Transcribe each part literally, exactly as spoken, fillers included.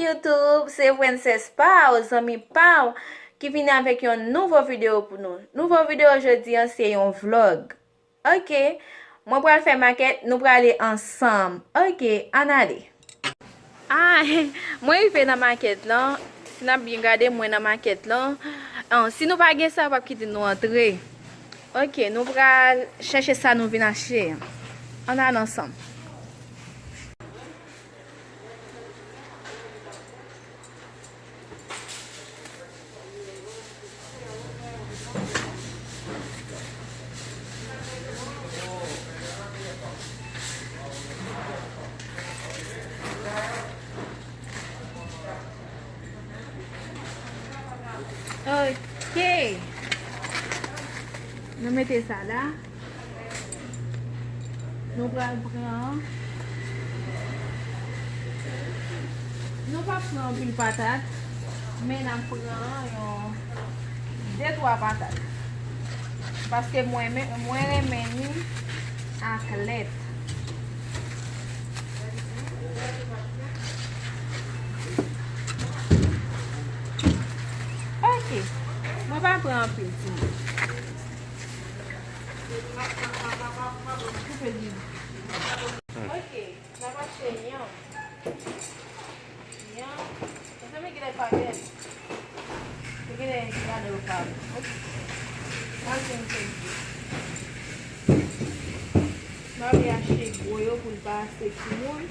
YouTube, se Princess pa w, zanmi pa w, ki vini avèk yon nouvo videyo pou nou. Nouvo videyo jodi an se yon vlog. Ok, mwen pral fè makèt, nou prale ansanm. Ok, ann ale. Ah, mwen rive nan makèt lan. Si n ap byen gade, mwen nan makèt lan. Ah, si nou pa gen sa, yo p ap kite nou antre. Ok, nou pral chèche sa nou vin achte. Ann ale ansanm. Ok. Nou mete sa la. Nou pral pran. Nou p ap pran anpil patat, men n ap pran yon de twa patat. Paske mwen, mwen renmen li ak lèt. Ok. Mwen pa pran anpil timoun. Koupe li. Ok, n ap achte yanm. Yanm. Mezanmi, genlè pa bèl. Genlè gen ladan yo pa bon. Ok. Mwen jwenn kèk byen. Mwen vle achte gwo yo pou l pa ase timoun.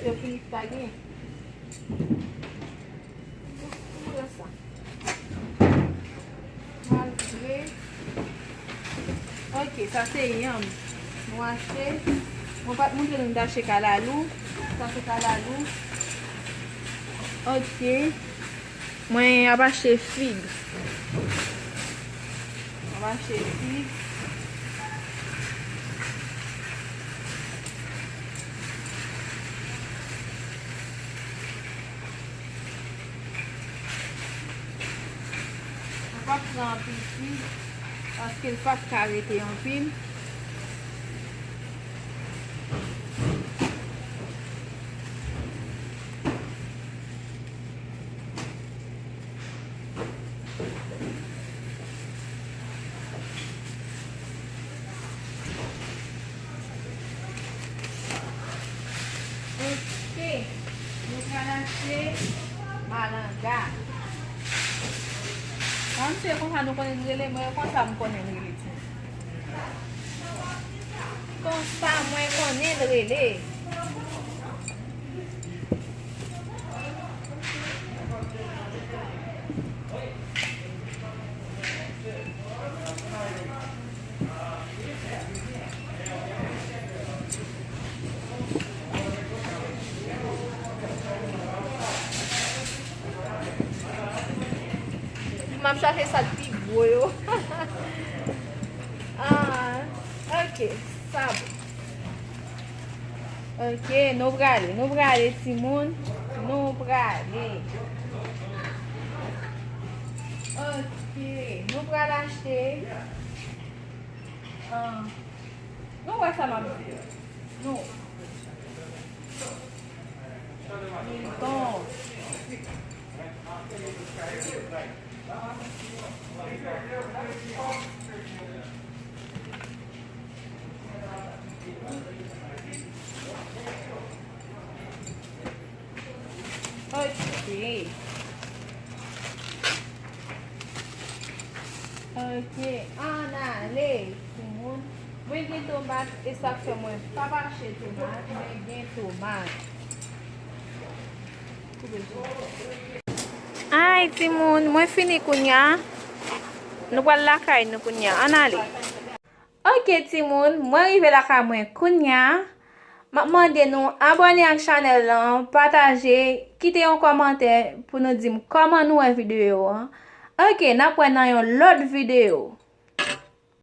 Yo fin pa gen. Pran sa. Malgre. Ok, sa se yanm. Nou achte. Mwen pa t montre nou, nou t achte kalalou. Sa se kalalou. Ok. Mwen ap achte fig. Mwen ap achte fig. Mwen p ap pran anpil fig, paske l p ap ka rete anpil. Ok, nou pral achte malanga. Kòm se konsa nou konnen n rele, mwen konsa m konnen n rele tou. Konsa mwen konnen l rele. M ap chache sa k pi gwo yo. Ah, ok, sa bon. Ok, nou prale, nou prale, timoun. Nou prale. Ok, nou pral achte. Ah, nou wè sa m ap di. Nou. Bon. Ok. Ok, ann ale, timoun. Mwen gen tomat, e sa fè mwen p ap achte tomat, men gen tomat. Ay, timoun, mwen fini kounya. Nou pral lakay nou kounya. Ann ale. Ok, timoun, mwen rive lakay mwen kounya. M ap mande nou abòne ak chanèl lan, pataje, kite yon kòmantè pou nou di m kòman nou wè videyo an. Ok, n ap wè nan yon lòt videyo.